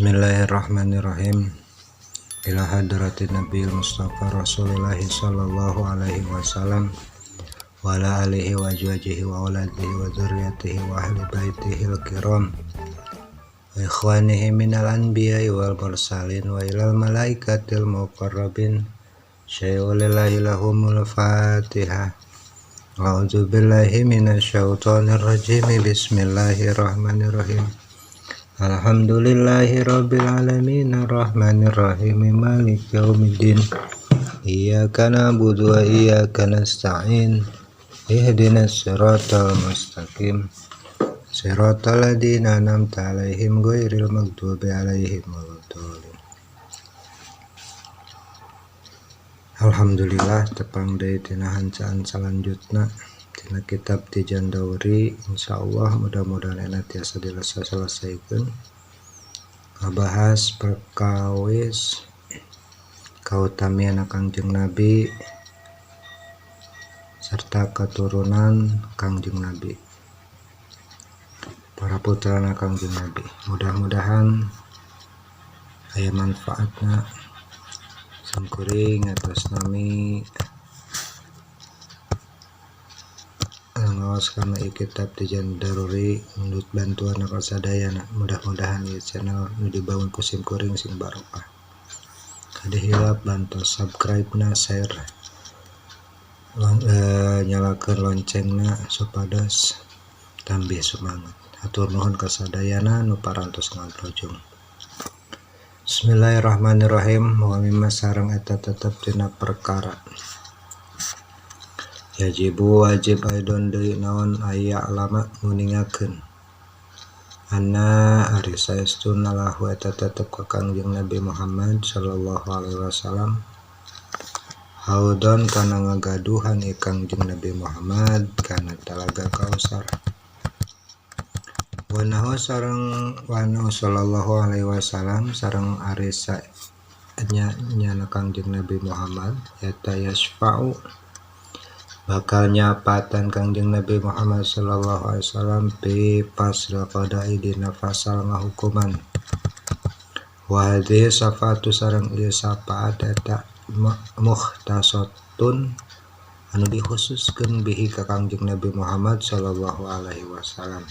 Bismillahirrahmanirrahim. Ila hadratin Nabi Mustafa Rasulullah sallallahu alaihi wasallam wa ala alihi wa azwajihi wa auladihi wa dzurriyyatihi wa ahli baitihi al-kiram wa ikhwanihi minal anbiya'i wal mursalin wa ilal malaikatil muqarrabin syai'ulillahi lahumul fatihah. A'udzu billahi minasyaitonir rajim. Bismillahirrahmanirrahim. Alhamdulillahi rabbil alamin arrahmanir rahim maliki yaumiddin. Iyyaka na'budu wa iyyaka nasta'in. Ihdinas siratal mustaqim. Siratal ladzina an'amta 'alaihim ghairil maghdubi 'alaihim waladdallin. Alhamdulillah tepang deui tina hancaan salanjutna tina kitab Tijan Dauri. Insyaallah mudah-mudahan enak tiasa diselesaikan. Ngabahas perkawis kautamian Kangjeng Nabi serta keturunan Kangjeng Nabi, para putrana Kangjeng Nabi. Mudah-mudahan aya manfaatna. Simkuring atas nami ngaos karena kitab Tijan Daruri mundut bantuan ka sadayana. Mudah-mudahan ieu channel nu dibangun ku simkuring sing barokah. Kade hilap bantu subscribe na, share, nyalakeun loncengna supados tambih semangat. Hatur nuhun ka sadayana nu parantos ngagrojong. Bismillahirrahmanirrahim. Wa mimma sareng eta tetep tina perkara yajibu wajib aidon deui naon aya lama nguningakeun anna ari saestuna lahu eta tetep ka Kangjeng Nabi Muhammad sallallahu alaihi wasallam haudon kana ngagaduhan Kangjeng Nabi Muhammad kana talaga Kausar. Wanahu sareng wanahu sallallahu alaihi wasallam sareng ari nya nyana Kangjeng Nabi Muhammad eta yasfa'u bakal nyapatan Kangjeng Nabi Muhammad sallallahu alaihi wasallam fi fasl qada'i dina fasal ngahukuman. Wa hadhihi syafaatu sareng ieu syafaat eta mukhtasatun anu dikhususkeun bihi ka Kangjeng Nabi Muhammad sallallahu alaihi wasallam.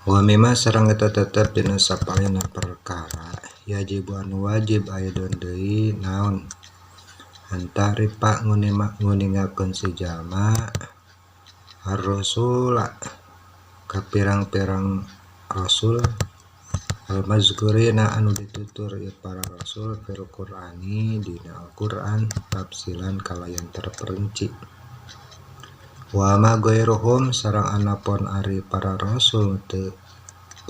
Wa mimma sareng eta tetep dina sapalihna perkara yajibu anu wajib aidon deui naon antaripa nguningakeun si jalma ar-rasula ka pirang-pirang rasul al-mazkurina anu ditutur ieu para rasul fil Qur'ani dina Al-Qur'an tafsilan kalayan terperinci. Wa ma ghairuhum sareng anapun ari para rasul teu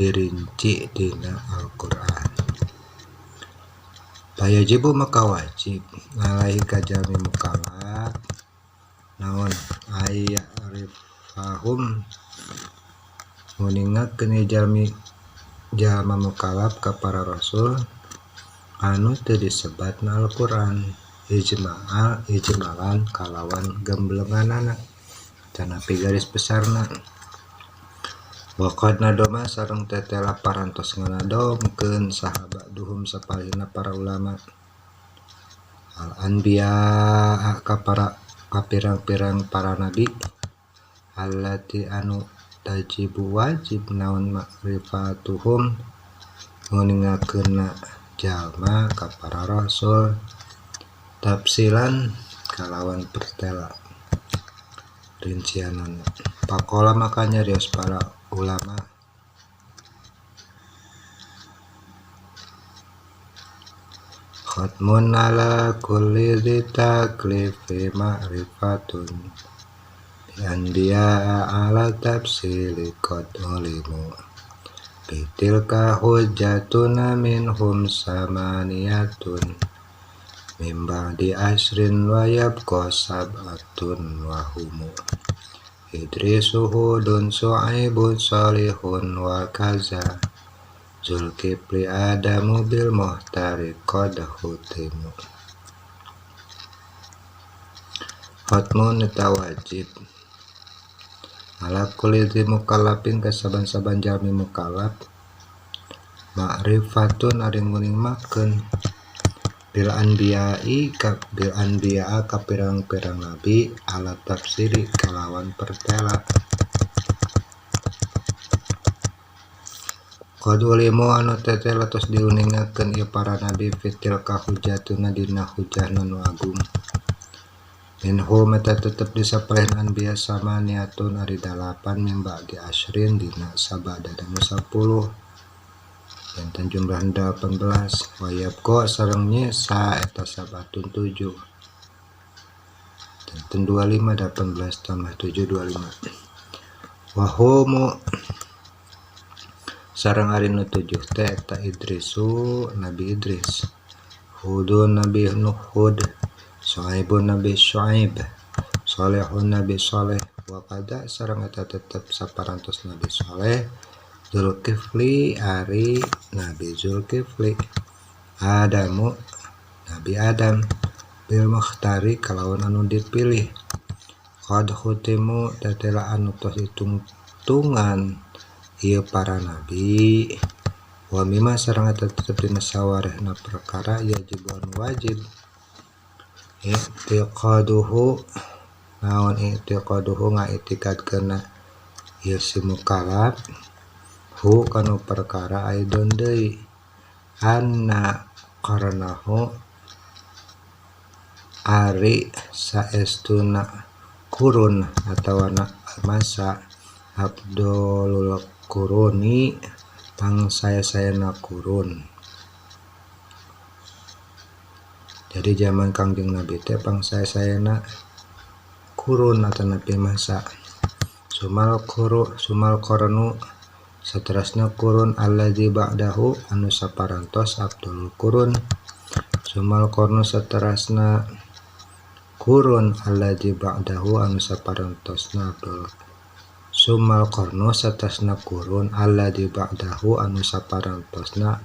dirinci dina Al-Qur'an. Fayajibu maka wajib alaihi ka jalmi mukallaf naon aya rifahum nguningakeun jalmi jalma mukallaf ka para rasul anu teu disebatna Al-Qur'an ijma'al ijmalan kalawan gemblenganana tanapi garis besarna. Waqad nadoma sareng tetela parantos nganadomkeun sahabat duhum sapalihna para ulama al anbiya ka para kapirang-pirang para nabi allati anu tajibu wajib naon makrifatuhum nguningakeunna jalma ka para rasul tafsilan kalawan pertela rincianana. Pakola makanya rios para ulama khatmun ala kulli dzi taklifi ma'rifatun bi anbiya ala tafsili qad ulimu bitilka hujjatuna minhum samaniyatun min ba'di asrin wa yabqa sab'atun wa humu Idrisu hudun su'aibun salihun wa kaza Zulkifli adamu bil muhtari qad khutimu. Khatmun eta wajib ala kulli dzi mukallafin ka saban-saban jalmi mukallaf Ma'rifatun ari nguningakeun bil anbiya'i ka bil anbiya'a ka pirang-pirang nabi ala tafsiri kalawan pertela. Qad ulimu anu tetela tos diuningakeun ieu para nabi fitil ka hujatuna dina hujahna nu agung. Minhum eta tetep disapalihna anbiya samaniatun ari 8 min ba'di asyrin dina sabadana nu 10. Janten jumlahna 18 wa yabqa sareng nyesa eta sabatun 7. Janten 25 18 tambah 7 25. Wa humu sareng ari nu 7 teh eta Idrisu Nabi Idris, Hudun Nabi Nuhud, Syuaibun Nabi Syuaib, Salehun Nabi Saleh, wa qada sareng eta tetep saparantos Nabi Saleh, Zulkifli ari Nabi Zulkifli, Adamu Nabi Adam, bil mukhtari kalawan anu dipilih. Qad khutimu tetela anu tos ditungtungan ieu para nabi. Wa mimma sareng eta tetep dina sawarehna perkara yajib anu wajib i'tiqaduhu naon i'tiqaduhu ngaitikadkeunna ieu si mukallaf hu kanu perkara aidon deui anna qarnahu ari saestuna kurun atawa masa abdulul kuruni pangsaya-sayana kurun. Jadi zaman Kangjeng Nabi teh pangsaya-sayana kurun atau nabi masa. Sumal kuru sumal qarnu saterasna kurun alladzi ba'dahu anu saparantos abdul kurun. Sumal qarnu saterasna kurun alladzi ba'dahu anu saparantosna abdul. Sumal qarnu saterasna kurun alladzi ba'dahu anu saparantosna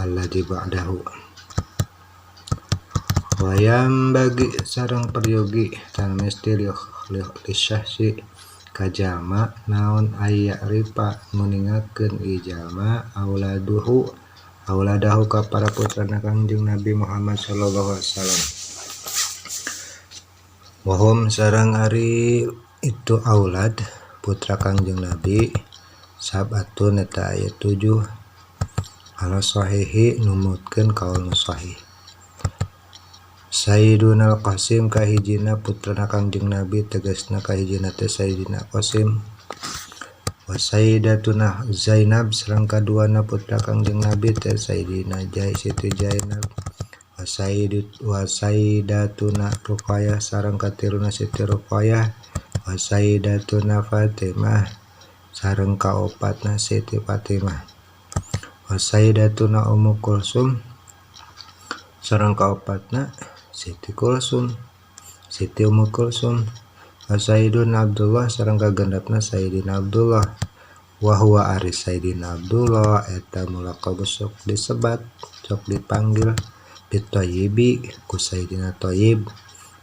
alladzi ba'dahu. Wayam bagi sareng peryogi tan mesti li syahsi kajama naon aya ripa nguningakeun ieu jalma auladuhu auladahu ka para putrana Kangjeng Nabi Muhammad sallallahu alaihi wasallam. Wahum sareng ari itu aulad putra Kangjeng Nabi sabatun eta aya 7 ala sahihi numutkeun kaul nu sahih. Sayyiduna Qasim kahijina putrana Kangjeng Nabi tegasna kahijina teh Sayyidina Qasim. Wa Sayyidatuna Zainab sareng kaduana putra Kangjeng Nabi teh Sayyidina Siti Zainab. Wa Sayyidatuna Ruqayyah sareng katiluna Siti Ruqayyah. Wa Sayyidatuna Fatimah sareng kaopatna Siti Fatimah. Wa Sayyidatuna Ummu Kulsum sareng kaopatna Siti Kulsum Siti Ummu Kulsum. Wa Sayyiduna Abdullah sareng kagendapna Sayyidina Abdullah. Wa huwa ari Sayyidina Abdullah eta mulaqab sok disebat sok dipanggil bitayyibi ku Sayyidina Thayyib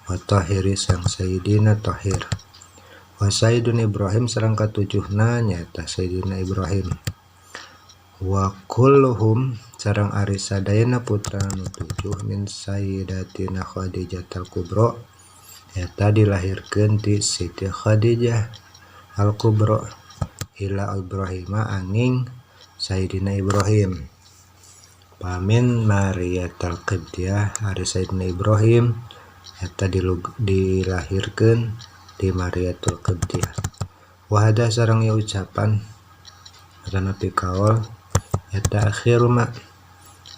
wa Tahiri sang Sayyidina Tahir. Wa Sayyiduna Ibrahim sareng katujuhna nyaeta Sayyidina Ibrahim. Wa kulluhum sareng ari sadayana putra nu 7 min Sayyidatina Khadijah al-Kubra eta dilahirkeun ti Siti Khadijah al-Kubra ila Ibrahima anging Sayyidina Ibrahim. Pamin Mariyatal Qibtiyah ari Sayyidina Ibrahim eta dilahirkeun di Mariyatul Qibtiyah. Wa hada sareng ieu ucapan atanapi kaul eta akhir ma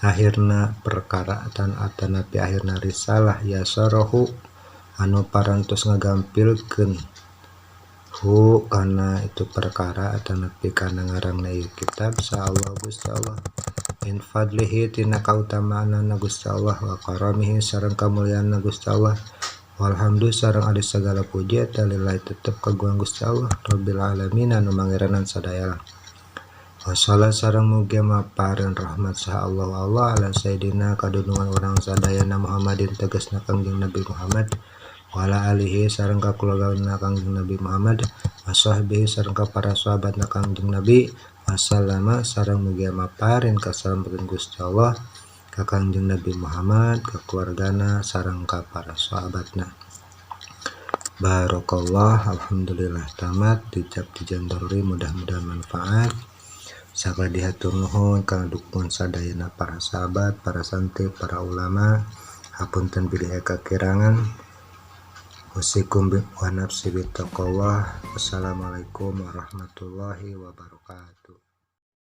akhirna perkara tan atanapi akhirna risalah yasarahu anu parantos ngagampilkeun hu kana itu perkara atanapi kana ngarangna ieu kitab sa Allah Gusti Allah min fadlihi tina kautamaanana Gusti Allah wa karamihi sareng kamuliaanna Gusti Allah walhamdu sareng ari sagala puji eta lillahi tetep kagungan Gusti Allah rabbil alamin anu mangeranan sadaya. Wassalam sareng mugia maparin rahmat saha Allah Allah ala sayyidina kadunungan urang sadayana Muhammadin tegasna Kangjeng Nabi Muhammad wala alihi sareng kakeluargana Kangjeng Nabi Muhammad Wa sahbihi sareng ka para sahabatna Kangjeng Nabi. Wasallama sareng mugia maparin kasalamatan Gusti Allah ka Kangjeng Nabi Muhammad, ka keluargana sareng ka para sahabatna. Barakallah, alhamdulillah tamat dicap dijantorori, mudah-mudahan manfaat. Sakali hatur nuhun kana dukungan sadayana para sahabat, para santri, para ulama. Hapunten bilih aya kakirangan. Usikum wa nafsi bittaqwallah. Wassalamualaikum warahmatullahi wabarakatuh.